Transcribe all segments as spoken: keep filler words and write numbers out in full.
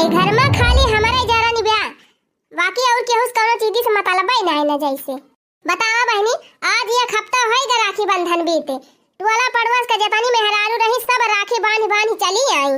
ए घर मा खाली हमरे जरन ब्या, बाकी अउर केहू से कउनो चीज से मतलबइ नाहीं न जइसे। बतावा बहिनी, आज एक हफ्ता होइ गा राखी बंधन बीते। टोला पड़ोस क जेतनी मेहरारू रही, सब राखी बांधि बांधि चली आई,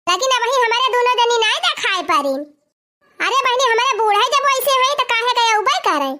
लेकिन अबहीं हमरे दुनो जनी नाहीं देखाइ परिन। अरे बहिनी, हमरे बूढ़ा जब वइसे हइँ त काहे के अउबइ करइ?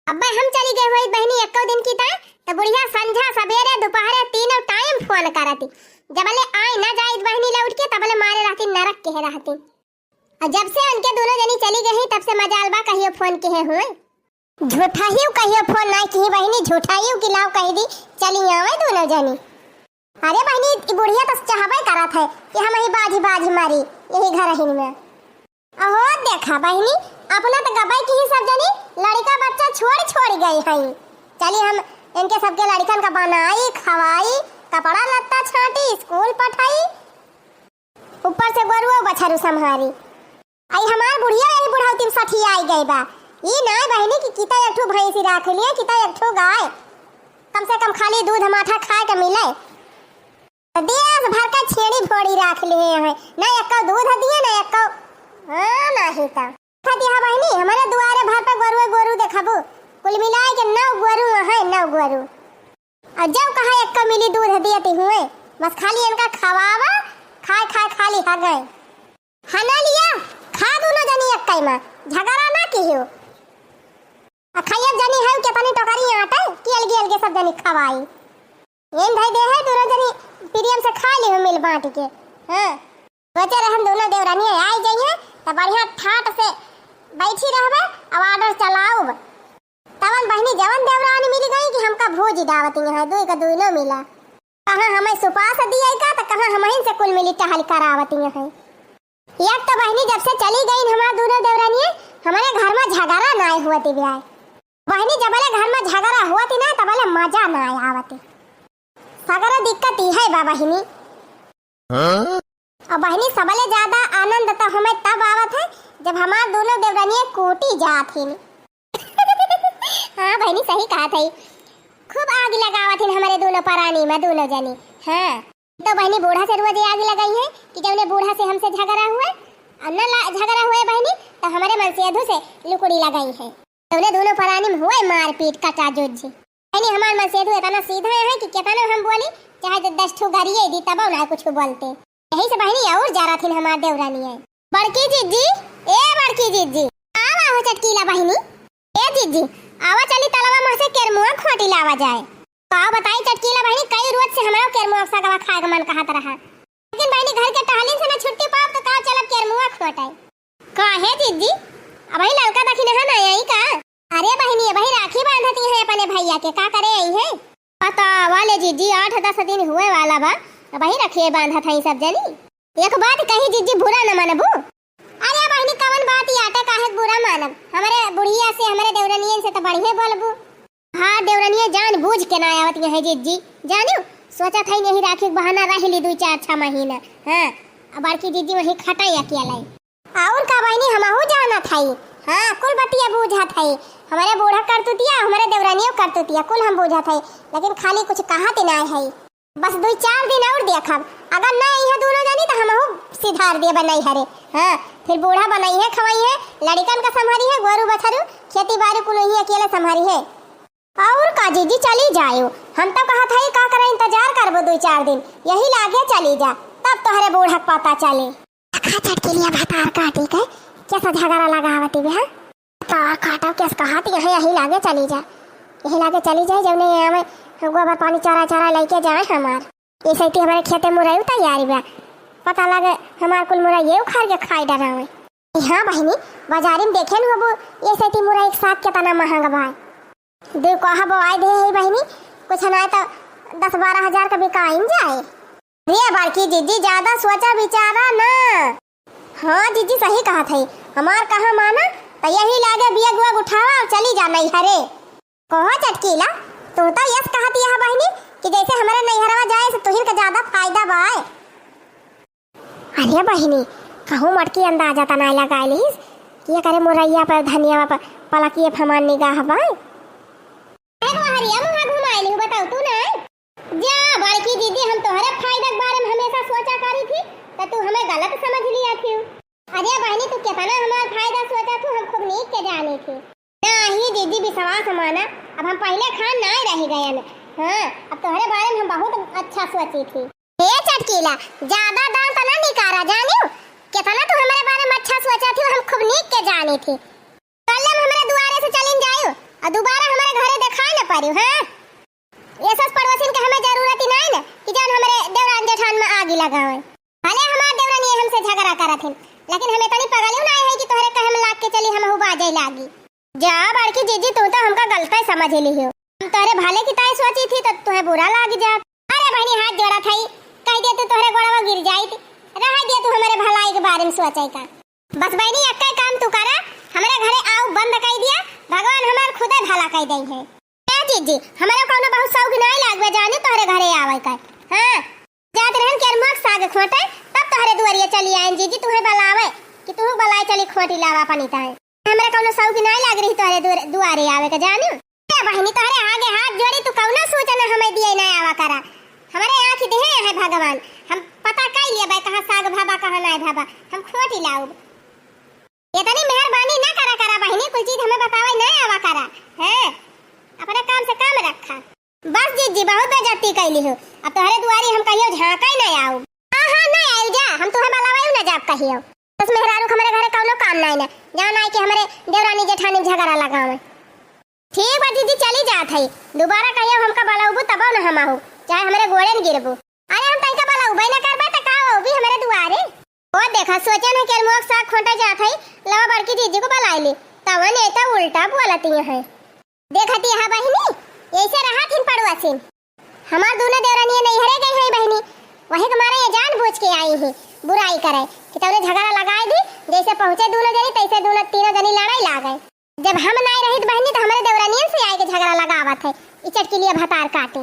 अब्बइ हम चली गइ होइत बहिनी एक्कउ दिन की ता, त बुढ़िया संझा सबेरे दुपहरे तीनों टाइम फोन करती। जबले आइ न जाइत बहिनी लौट के, तबले मारे रहती नरक के रहती। अउर जब से उनके दुनो जनी चली गइ, तब से मजाल बा कहियो फोन किहे हुए। झूठहिउ कहियो फोन नाहीं किही बहिनी, झूठहिउ कि लाव कहि दी, चली आवइ दुनो जनी। अरे बहिनी, ई बुढ़िया त चाहबइ करत हइ कि हमहीं बाझि बाझि मरी यही घरहिन में। अहो देखा बहिनी, अपना त गबइ किही सब जनी, लड़िका बच्चा छोड़ि छोड़ि गइ हइँ। चली हम इनके सबके लड़िकन का बनाई, खवाई, कपड़ा लत्ता छाँटी, स्कूल पठाई, ऊपर से गोरुओ बछरू सम्हारी। अइ हमार बुढ़िया यही बुढ़ौती में सठियाइ गइ बा। ई नाहीं बहिनी कि किता एक ठो भइँसी राखि लिहे, किता एक ठो गाय, कम से कम खाली दूध माठा खाए के मिलइ। देस भर का छेड़ी फोड़ी राखि लिहे हइँ, न एक्कउ दूध दिहे, न एक्कउ, हाँ, नाहीं त। देखत हया बहिनी, हमरे दुआरे भर पे गोरुए गोरू देखबू, कुल मिलाइ के नौ गोरू हइँ, नौ गोरू। अउर जब कहा एक्कउ मिली दूध दियत हुए, बस खाली इनका खवावा, खाए खाए खाली हगइ। हना लिया, खा दुनो जनी एक्कइ मा, झगरा न किहियो। अ खइया जनी हउ केतनी टोकरी आटइ कि अलगे अलगे सब जनी खवाई। एन धइ देहे दुनो जनी प्रेम से खाइ लिहु मिल बाँटि के। हाँ, सोचे रहन दुनो देवरानी आइ जइहें त बढ़िया ठाट से बइठी रहबइ, अब order चलाउब। तवन बहिनी जवन देवरानी मिलि गइ कि हमका भूजि डावति हइँ, दुइ का दुइनो मिला। कहाँ हमइ सुपास दियइ का, त कहाँ हमहिन से कुल मिली टहल करावति हइँ। एक त बहिनी जब से चली गइन हमार दुनो देवरानिये, हमरे घर मा झगरा नाहीं होत बिया। बहिनी जबले घर मा झगरा होत न, तबले मजा नाहीं आवत। सगरे दिक्कत इहइ बा बहिनी। हाँ? अउर बहिनी सबले ज्यादा आनंद त हमइ तब आवत हइ जब हमार दुनो देवरानिये कूटी जात हीं। हाँ बहिनी सही कहत हइ, खूब आगि लगावत हीं हमरे दुनो परानी मा दुनो जनी। हाँ। त बहिनी बूढ़ा से रोज आगि लगइहें कि जउने बूढ़ा से हमसे झगरा हुए, अउर न ला-, झगरा हुए बहिनी, त हमरे मनसेधु से लुकुड़ी लगइहें। जउने दुनो परानी में हुए मारपीट, कचा जुज्झी। बहिनी हमार मनसेधु एतना सीधा हइ कि केतनो हम बोली, चाहे त दस ठो गरिये दी, तबउ नाहीं कुछ बोलते। यही से बहिनी अउर जरत हीं हमार देवरानी है। बड़की जिज्जी, ए बड़की जिज्जी, आवा हो चटकीला बहिनी। ए जिज्जी, आवा चली तलवा मा से केरमुआ खोटी लावा जाए। का बताई चटकीला बहिनी, कई रोज से हमरो केरमुआ सगवा खाए के मन कहत रहा, लेकिन बहिनी घर के टहलिन से न छुट्टी पाउब त का चलब केरमुआ खोटे। काहे जिज्जी, अबही ललका दखिनहा न आई का? अरे बहिनी, अबही राखी बांधत ही है अपने भइया के, का करे आई है? बतावा ले जिज्जी, आठ दस दिन हुए वाला बा, अबही रखिए बांधत हई सब जनी। एक बात कही जिज्जी, बुरा न मनबू? अरे बहिनी, कवन बात आटे, काहे के बुरा मानब? हमरे बुढ़िया से, हमरे देवरनियन से त बढ़िया बोलबू। हाँ, देवरनिया जान बूझ के ना आवत है जिज्जी, जानियो, सोचत हई यही राखी के बहाना रह ली दुई चार छह महीना। हाँ, अब बड़की जिज्जी वही खटाई अकेले। अउर का बहिनी, हमहू जानत हई। हाँ, कुल बतिया बूझत हई। हमरे बूढ़ा करतुतिया, हमरे देवरानियो करतुतिया, कुल हम बूझत हई, लेकिन खाली कुछ कहत नाय हई। बस दुई चार दिन अउर देखब, अगर ना इहे दुनो जनी त हमहू सिधार देबे नैहरे। हाँ, फिर बूढ़ा बनइहे, खवइहे, लड़िकन का संभारिहे, गोरू बछरू, खेती बारी कुल इही अकेले संभारिहे। अउर का जिज्जी, चली जायो, हम त कहत हई का करे इंतजार करबो दुई चार दिन, यही लागे चली जा, तब तोहरे बूढ़ा के पता चले। देखा चटकीलिया भतार काटी के, कैसा झगड़ा लगावती बे, हाँ? भतार काटा कैसे कहत, यही, यही लागे चली जा, यही लागे चली जाए, जौने आवे गोबर पानी चरा चरा लइके जाए हमार। ये सैती हमारे खेते मुरई तैयारी बा, पता लगे हमार कुल मुरई ये उखाड़ के खाई डरावे। हाँ बहिनी, बाजारी में देखे न होबो, ये सैती मुरई एक साग केतना महंग बा। दू कोहा बोआई दे है बहिनी, कुछ ना तो दस बारह हजार का बिकाइन जाए। रे बड़की जिज्जी, ज्यादा सोचा विचारा ना। हाँ जिज्जी, सही कहत है, हमार कहा माना, त यही लागे बिया गुआ उठावा अउर चली जा नैहरे। कहो चटकीला, तू तो यस कहत यह बहिनी कि जैसे हमरे नैहरवा जाए से तुहिन का ज्यादा फायदा बाय। अरे बहिनी, कहूँ मटकी अंदाजा त नाय लगाए लिहिस कि ये करे मुरैया पर, धनिया पर, पलकिए फमान निगाह बा। अरे हरिया मुँह घुमाए लिहू, बताऊ तू ना। जा बड़की दीदी, हम तोहरे फायदा के बारे में हमेशा सोचा करी थी, त तू हमें गलत समझ लिया थी। अरे बहिनी, तू केतना हमार फायदा सोचत हू, हम खूब नीक के जानी थी। नाही जीजी, विश्वास माना, अब हम पहिले खान नाय रहि गयन। हाँ, अब तोहरे बारे में हम बहुत अच्छा सोची थी। हे चटकीला, ज्यादा दांत ना निकारा, जानियो? केतना तू हमरे बारे में अच्छा सोचत हू, हम खूब नीक के जानी थी। कल हम हमरे दुआरे से चलिन जायू और दोबारा हमरे घरे देखाई न परियो, हाँ? ये सब पड़ोसिन के हमें जरूरत ही नाय न कि जौन हमरे देवरान जेठान में आगी लगावे। भले हमार देवरान ये हमसे झगड़ा करत हिन, लेकिन हम इतनी पगलियो नाय है कि तोहरे कहे में लाग के चली, हमहू बाजे लागी। जा बड़की जीजी, तू तो हमका गलत ही समझ लिहियो। हम तोहरे भले की ताई सोची थी तो तुहे बुरा लाग जात। अरे बहिनी, हाथ जोड़त हई, कहि दे तू तोहरे गोड़वा गिर जाइत, रहा दे तू हमरे भलाई के बारे में सोचे का। बस बहिनी, एक्के काम तू करा, हमरे घरे आउ बंद कइ दिया, भगवान हमार खुदे भला कइ दइहैं। ए जीजी, हमरे कउनो बहुत शौक नाय लागबे जानी तोहरे घरे आवै का। हाँ, जात रहन केरमुआ के साग खोंटे, तब तोहरे दुआरिया चली आयन जीजी, तुहे बलावे कि तुहू बलाए चली खोंटी लावा अपनी ताई। हमरे कउनो शौक नाय लाग रही तोहरे दुआर-, दुआरे आवै का जानी। ए बहिनी, तोहरे आगे हाथ जोड़ी, तू कउनो सूचना हमें दिए नाय आवा करा। हमरे आँखी देहे है भगवान, हम पता कइ लेबे कहाँ साग भवा, कहाँ नाय भवा, हम खोंटी लाउब। इतनी मेहरबानी ना करा करा बहिनी, कुल चीज हमें बतावे नाय आवा करा। हैं, अपने काम से काम रखा। बस जीजी, बहुत बेइज्जती कइ लिहू, अब तोहरे दुआरी हम कहियो झाँकै नाय आउब। हाँ, हाँ, नाय आइल जा, हम तुहे बलावे ना जाब कहियो। बस मेहरारू के हमरे घरे कउनो काम नाय ना, जान आए कि हमरे देवरानी जेठानी झगड़ा लगावे। ठीक बा जीजी, चली जात हई। दोबारा कहियो हमका बलउबू तबो न हम आहू, चाहे हमरे गोड़े न गिरबू। अरे हम तनिका बलउबे न करबे त का अउबी हमरे दुआरे? ओ देखा, सोचे न केरमुआ के साग खोंटे जात हई, लवा बड़की जीजी को बलाइ ली। तवन ये तो उल्टा बोलती हैं। देखती है बहिनी, ऐसे रहत हिन पड़ुआसिन। हमार दूनो देवरानिया नैहरे गई हैं बहिनी, वही के मारे ये जान बूझ के आई हैं बुराई करे कि तवने झगड़ा लगाए दी, जैसे पहुँचे दूनो जनी तैसे दूनो तीनों जनी लड़ाई लागे। जब हम नाय रहित बहिनी, त हमरे देवरानियन से आए के झगड़ा लगावत है। ई चटकीलिया भतार काटी।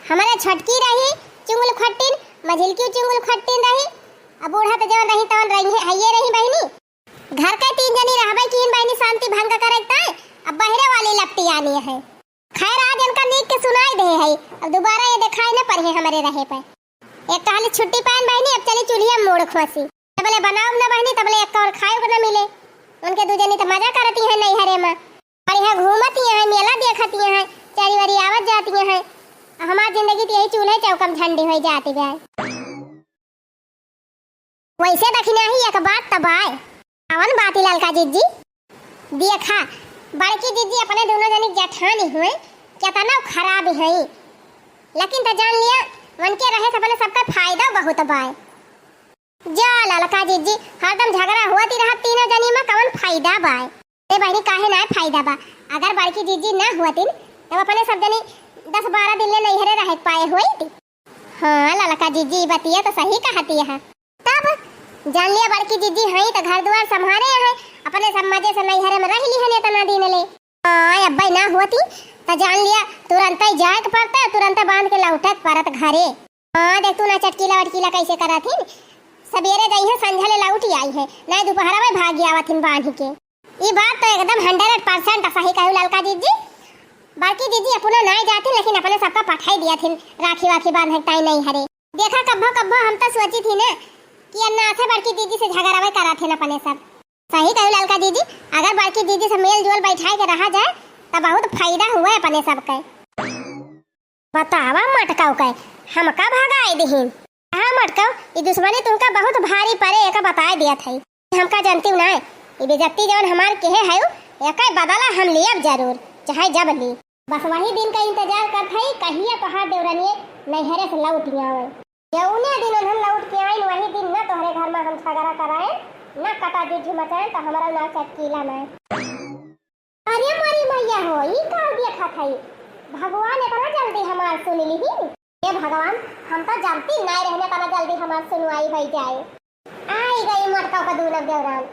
हमरे छोटकी रही चुंगल खट्टिन, मझिलकी चुंगल खट्टिन रही। अब बूढ़ा त जवन रही, तवन रही है, हइये रही बहिनी। घर के तीन जनी रहबे कीन बहिनी, शांति भंग करे ताय, अब बहरे वाली लपटी आनी है। खैर, आज इनका नीक के सुनाई दे है, अब दोबारा ये देखाई न पड़े हमरे रहे पे। एक तो हाली छुट्टी पाइन बहिनी, अब चली चूल्हिया मूड़ खोसी। तबले बनाउब न बहिनी, तबले एक और खाए को न मिले। उनके दू जनी तो मजा करती हैं नैहरे में, और यहाँ घूमती हैं, मेला देखती हैं, चरी वरी आवत जाती हैं। अब हमार जिंदगी तो यही चूल्हे चौका में झंडी हो जाती है। वैसे देखी नाही, एक बात त बाय। कवन बात ही ललका जीजी? देखा, बड़की जीजी अपने दूनो जनी जेठानी हुए, केतना खराब है, लेकिन त जान लिया, उनके रहे से अपने सबका फायदा बहुत बाय। जा ललका जीजी, हरदम झगड़ा होती रहत तीनों जनी में, कवन फायदा बाय? ए बहिनी, काहे ना फायदा बा? अगर बड़की जीजी ना होतिन, तब अपने सब जनी दस बारह दिन ले नैहरे रहे पाए होइत। हाँ ललका जीजी, बतिया तो सही कहती है। तब जान लिया, बड़की जीजी हैं तो घर दुआर संभारे हैं, अपने सब मजे से नैहरे में रह ली है इतना दिन ले। हाँ, अब्बे ना होती तो जान लिया, तुरंते जाए के पड़ता, तुरंते बांध के लौटे के पड़त घरे। हाँ, देख तू ना, चटकीला वटकीला कैसे करत हिन। सबेरे गई है, संझा ले लौट आई है, ना दोपहरा में भाग आवत हिन बांध के। ई बात तो एकदम हंड्रेड परसेंट सही कहू ललका जीजी। बड़की जीजी अपनो नाय जाती, लेकिन अपने सबका पठाई दिया थिन राखी वाखी बांधे के ताई नैहरे। देखा, कब्बो कब्बो हम तो सोची थी ना कि अन्ना से बड़की जीजी से झगड़ावे करा थे अपने सब। सही कहू ललका जीजी, अगर बड़की जीजी से मेल जोल बैठाए के रहा जाए तो बहुत फायदा हुआ अपने सबके। बतावा मटकाऊ के, हमका भगाए दिहिन। हाँ मटकाऊ, ई दुश्मनी तुमका बहुत भारी पड़े, एका बताए दिया था। हमका जानती हूँ ना, ई बेइज्जती जौन हमार केहे है, एका बदला हम लियब जरूर, चाहे जब ली। बस वही दिन का इंतजार करत हई, कहिया तोहार देवरनिये नैहरे से लौट आवे। जौने दिन उन्हन लौट के आइन, वही दिन न तोहरे घर में हम झगड़ा कराए, न कटा जुझ मचाए, तो हमारा ना चटकीला ना। अरे मोरी मैया हो, ई का देखत हई? भगवान इतना जल्दी हमार सुन लिही। हे भगवान, हम तो जानती नाय रहने इतना जल्दी हमार सुनवाई होई जाए। आई गई मटका का दूनो देवरान।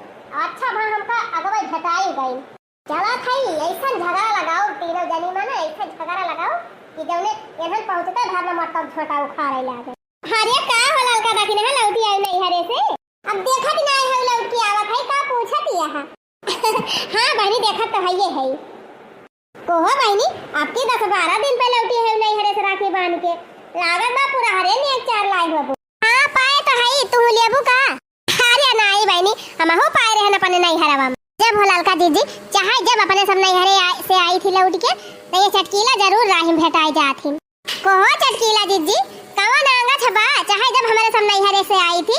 अच्छा भा हमका अगवे भेटाई गई। चला थई, ऐसन झगड़ा लगाओ तीनों जनी में ना, ऐसे झगड़ा लगाओ कि जौने एहन पहुँचते भर में मटका झोंटा उखाड़े लागे। अरे का हो ललका दखिन है लौटी आई नैहरे से? अब देखत नाय है लौट के आवत है, का पूछत यहाँ? हाँ बहनी, देखत तो हइये है। कोहो बहनी, अब की दस बारह दिन पे लौटी है नैहरे से राखी बांध के। लागत बा पूरा हरे ने एक चार लाए होबो। हाँ, पाए तो हई, तू लेबू का? अरे नाई बहनी, हमहू पाए रहन अपने नैहरवा में। जब हो ललका जिज्जी, चाहे जब अपने सब नैहरे आ-, से आई थी लौट के, तो ये चटकीला जरूर राही में भेटाई जात ही। कहो चटकीला जिज्जी, कवन आंगछ बा, चाहे जब हमरे सब नैहरे से आई थी,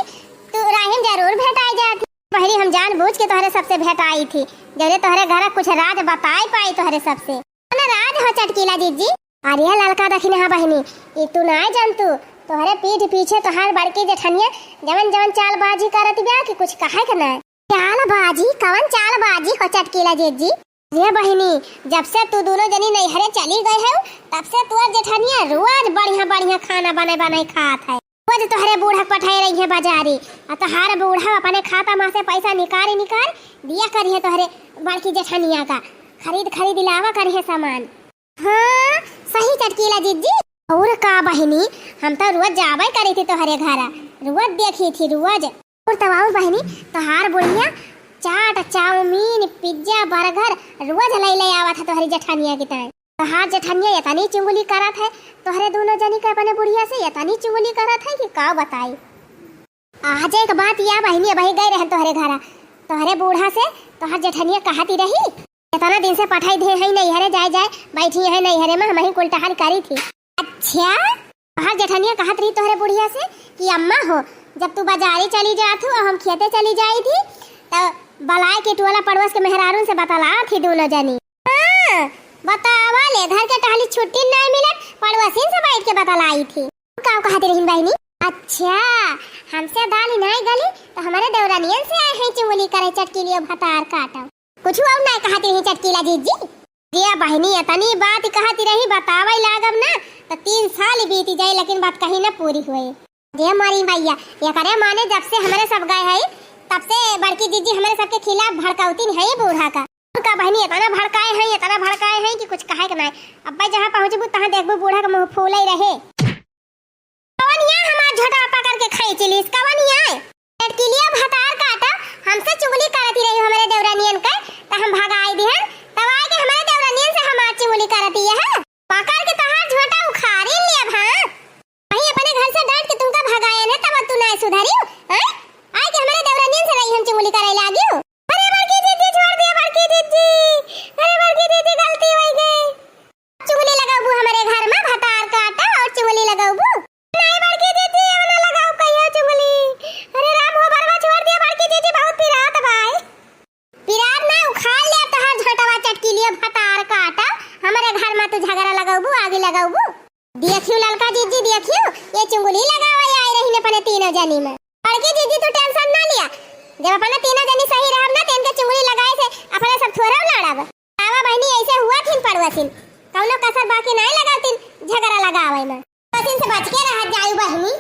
तू राही में जरूर भेटाई जात ही। बहिनी, हम जानबूझ के तोहरे सबसे भेटाई थी, जौने तोहरे घर कुछ राज बताई पाई तोहरे सबसे। कौन राज हो चटकीला जिज्जी? अरे ललका दखिनहा बहिनी, ई तू नाय जानतू, तोहरे पीठ पीछे तोहार बड़की जेठनिया जवन जवन चालबाजी करत बिया कि कुछ कहे के नाय। चालबाजी? कवन चालबाजी हो चटकीला जिज्जी? रे बहिनी, जब से तू दोनों जनी नैहरे चली गई है, तब से तोर जेठनिया रोज बढ़िया बढ़िया खाना बने बने खात है। रोज तोहरे बूढ़ा के पठाए रही है बाजारी, आ तोहार बूढ़ा अपने खाता में से पैसा निकाली निकाल दिया करी है तोहरे बड़की जेठनिया का, खरीद खरीद लावा करी है सामान। हाँ, सही चटकीला जिज्जी। और का बहिनी, हम तो रोज जाबे करी थी तोहरे घर, रोज देखी थी रोज। और तब और बहिनी, तोहार बुढ़िया चाट, चाउमीन, पिज्जा, बर्गर रोज ले ले आवत है तोहरी जेठनिया के ताई। तोहार जेठनिया इतनी चुगली करत है तोहरे दोनों जनी के अपने बुढ़िया से, इतनी चुगली करत है कि का बताई। आज एक बात या बहिनी, अबही गए रहन तोहरे घरा, तोहरे बूढ़ा से तोहर जेठनिया कहती रही, इतना दिन से पठाई दे है नैहरे, जाए जाए बैठी है नैहरे में, हम ही कुल टहल करी थी। अच्छा, तोहर जेठनिया कहत रही तोहरे बुढ़िया से कि अम्मा हो, जब तू बाजारे चली जात हो और हम खेते चली जाई थी, तो बलाए के टोला पड़ोस के मेहरारून से बतला थी दोनों जनी। हाँ, बतावा ले, घर के टहली छुट्टी नहीं मिलत, पड़ोसिन से बैठ के बतलाई थी। का कहत रही बहिनी? अच्छा, हमसे दाल नहीं गली तो हमारे देवरानियन से आए हैं चुगली करे, चटकीलियो भतार काटो। कुछ और नहीं कहत रही चटकीला जिज्जी। रे बहिनी, इतनी बात कहत रही, बतावे लागब ना तो तीन साल बीत जाए, लेकिन बात कहीं ना पूरी हुए। रे मोरी मैया, एकरे माने जब से हमरे सब गए हैं, तब से बड़की जिज्जी हमरे सबके खिलाफ भड़कावती है बूढ़ा का। का बहिनी, इतना भड़काए हैं, इतना भड़काए हैं कि कुछ कहे के नाय। अब्बे जहाँ पहुँचबू, तहाँ देखबू, बूढ़ा के मुँह फूले रहे। कवन या हमार झोटा पकड़ के खींच लीस, कवन या? चटकीलिया भतार काटा, हमसे चुगली करती रही हमरे देवरानियन के, त हम भगाई दिहन, तब आए के हमरे देवरानियन से हमार चुगली करती है। पकड़ के तोहार झोटा उखाड़ी लिया भा। वही अपने घर से डांट के तुमका भगायन है, तब तू ना सुधरी, हैं? आए के हमरे देवरानियन से रही हम चुगली करे लागी। अरे बड़की जिज्जी, छोड़ दिया बड़की जिज्जी। अरे बड़की जिज्जी, गलती हो गई। चुगली लगाबू हमरे घर में, भतार काटा और चुगली लगाबू। नहीं बड़की जिज्जी, अब ना लगाऊ कहियो चुगली। अरे राम हो बरवा, छोड़ दिया बड़की जिज्जी, बहुत पिरात बाय। पिरात ना, उखाड़ ले तोहार झोटवा चटकीलियो भतार काटा। हमरे घर में तू झगड़ा लगाबू, आगी लगाबू। देखियो ललका जिज्जी, देखियो, ये चुगली लगावे आई रही ने अपने तीनों जनी में। बड़की जिज्जी, तू tension ना लिया, जब अपने तीनों जनी सही रहब ना, तो इनके चुगली लगाए से अपने सब थोड़ा लड़ब। आवा बहिनी, ऐसे हुआ थिन पड़ोसिन, कौनो कसर बाकी नहीं लगावतिन झगड़ा लगावे में। पड़ोसिन से बच के रह जाऊ बहिनी।